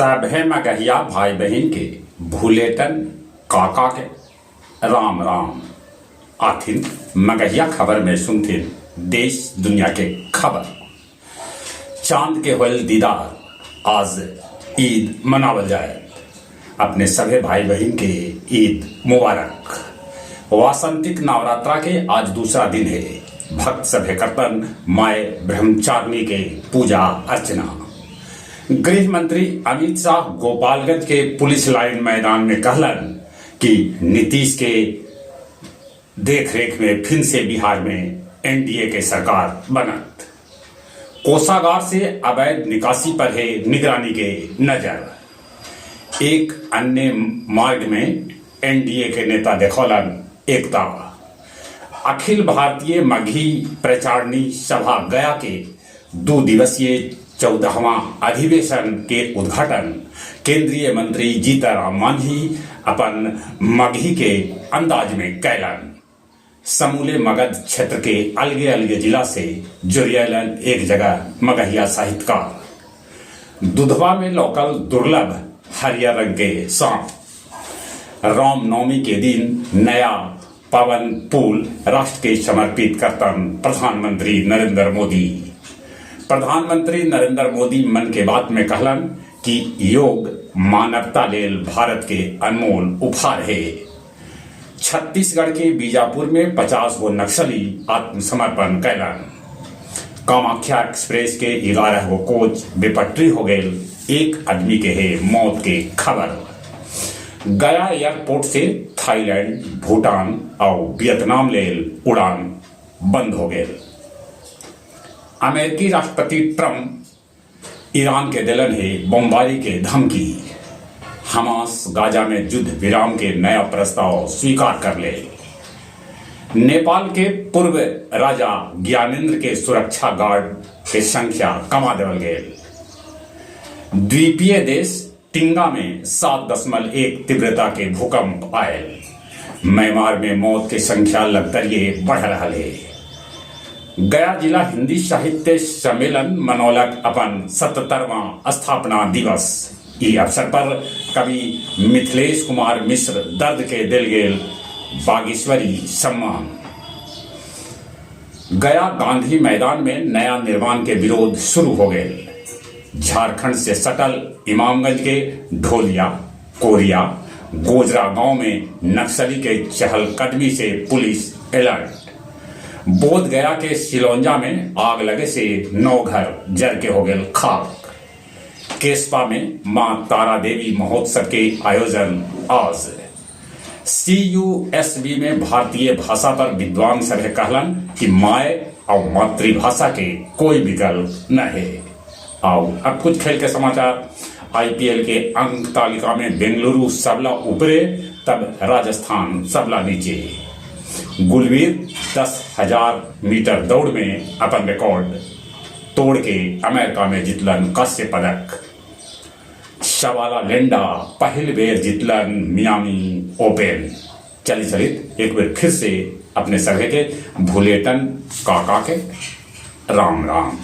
सभे मगहिया भाई बहिन के भुलेटन काका के राम राम। आथिन मगहिया खबर में सुनथिन देश दुनिया के खबर। चांद के होल दीदार, आज ईद मनावल जाए। अपने सभे भाई बहिन के ईद मुबारक। वासंतिक नवरात्रा के आज दूसरा दिन है। भक्त सभे करतन माय ब्रह्मचारिणी के पूजा अर्चना। गृह मंत्री अमित शाह गोपालगंज के पुलिस लाइन मैदान में कहलन कि नीतीश के देखरेख में फिर से बिहार में एनडीए के सरकार बनत। कोषागार से अवैध निकासी पर है निगरानी के नजर। एक अन्य मार्ग में एनडीए के नेता देखौलन एकता। अखिल भारतीय मगही प्रचारणी सभा गया के 2 दिवसीय 14वां अधिवेशन के उद्घाटन केंद्रीय मंत्री जीतनराम मांझी अपन मगही के अंदाज में कैलन। समूले मगध क्षेत्र के अलगे अलगे जिला से जुरियलन एक जगह मगहिया साहित्यकार। दुधवा में लोकल दुर्लभ हरियर रंग के सांप। रामनवमी के दिन नया पवन पुल राष्ट्र के समर्पित करतन प्रधानमंत्री नरेंद्र मोदी। प्रधानमंत्री नरेंद्र मोदी मन के बात में कहलन कि योग मानवता लेल भारत के अनमोल उपहार है। छत्तीसगढ़ के बीजापुर में 50 गो नक्सली आत्मसमर्पण कैलन। कामाख्या एक्सप्रेस के 11 गो कोच बेपटरी हो गए, एक आदमी के है मौत के खबर। गया एयरपोर्ट से थाईलैंड, भूटान और वियतनाम लेल उड़ान बंद हो गए। अमेरिकी राष्ट्रपति ट्रंप ईरान के दिलन है बमबारी के धमकी। हमास गाजा में युद्ध विराम के नया प्रस्ताव स्वीकार कर ले। नेपाल के पूर्व राजा ज्ञानेंद्र के सुरक्षा गार्ड के संख्या कमा देवल गेल। द्वीपीय देश टिंगा में 7.1 तीव्रता के भूकंप आयल। म्यांमार में मौत के संख्या लगतरिये बढ़ रहा है। गया जिला हिंदी साहित्य सम्मेलन मनौलक अपन 77वां स्थापना दिवस। ई अवसर पर कवि मिथिलेश कुमार मिश्र दर्द के दिल गेल बागेश्वरी सम्मान। गया गांधी मैदान में नया निर्माण के विरोध शुरू हो गए। झारखंड से सटल इमामगंज के ढोलिया, कोरिया, गोजरा गांव में नक्सली के चहलकदमी से पुलिस अलर्ट। बोध गया के सिलौंजा में आग लगे से 9 घर जर के हो गए खाक। केसपा में मां तारा देवी महोत्सव के आयोजन आज। CUSB में भारतीय भाषा पर विद्वान सभे कहलन कि माय और मातृभाषा के कोई विकल्प न है। आओ अब कुछ खेल के समाचार। आईपीएल के अंक तालिका में बेंगलुरु सबला ऊपरे, तब राजस्थान सबला नीचे। गुलवीर 10,000 मीटर दौड़ में अपन रिकॉर्ड तोड़ के अमेरिका में जीतलन कांस्य पदक। शवाला लेंडा पहल बेर जीतलन मियामी ओपन। चली चलित एक बेर फिर से अपने सभे के भुलेटन काका के राम राम।